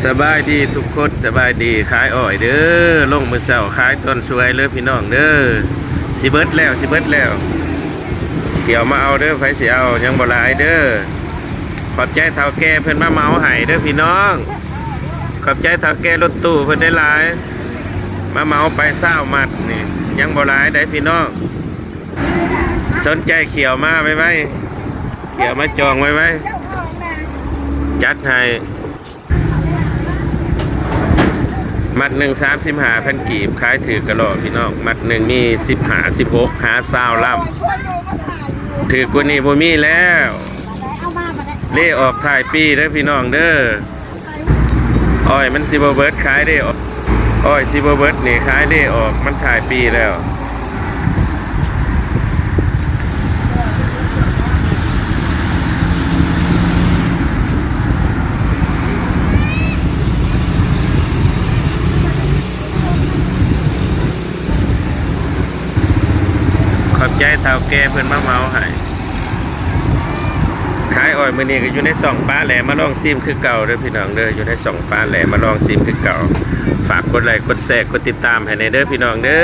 ສະບາຍດີທຸກຄົນ ສະບາຍດີ. ຂາຍອ້ອຍເດີ ລົງມື້ເຊົ້າ ຂາຍຕອນສວຍເດີພີ່ນ້ອງເດີ. ຊິເບິດແລ້ວ ຊິເບິດແລ້ວ ຂຽວມາເອົາເດີ ໃຜຊິເອົາ ຍັງບໍ່ຫຼາຍເດີ. ຂອບໃຈເຖົ້າແກ່ເພິ່ນມາເໝົາໃຫ້ເດີພີ່ນ້ອງ. ຂອບໃຈເຖົ້າແກ່ລົດຕູ້ເພິ່ນໄດ້ຫຼາຍ ມາເໝົາໄປຊາວມັດນີ້ ຍັງບໍ່ຫຼາຍໃດພີ່ນ້ອງ. ສົນໃຈຂຽວມາໄວໆ ຂຽວມາຈອງໄວໆ ຈັດໃຫ້. ມັດໜຶ່ງສາມສິບຫ້າພັນກີບ ຂາຍຖືກກະຫຼໍ່ພີ່ນ້ອງ. ມັດໜຶ່ງມີສິບຫ້າ ສິບຫົກ ຫາຊາວລຳ ຖືກກວ່ານີ້ບໍ່ມີແລ້ວ. ເລອອກທ້າຍປີເດີພີ່ນ້ອງເດີ. ອ້ອຍມັນຊິບໍ່ເບິດ ຂາຍເລອອກ ອ້ອຍຊິບໍ່ເບິດນີ້ ຂາຍເລອອກ ມັນທ້າຍປີແລ້ວ. ຂອບໃຈເຖົ້າແກ່ເພິ່ນມາເໝົາໃຫ້. ຂາຍອ້ອຍມື້ນີ້ກໍຢູ່ໃນຊ່ອງປາແຫຼມາລອງຊີມຄືເກົ່າເດີພີ່ນ້ອງເດີ. ຢູ່ໃນຊ່ອງປາແຫຼມາລອງຊີມຄືເກົ່າ. ຝາກກົດໄລ ກົດແຊ ກົດຕິດຕາມໃຫ້ແດ່ເດີພີ່ນ້ອງເດີ.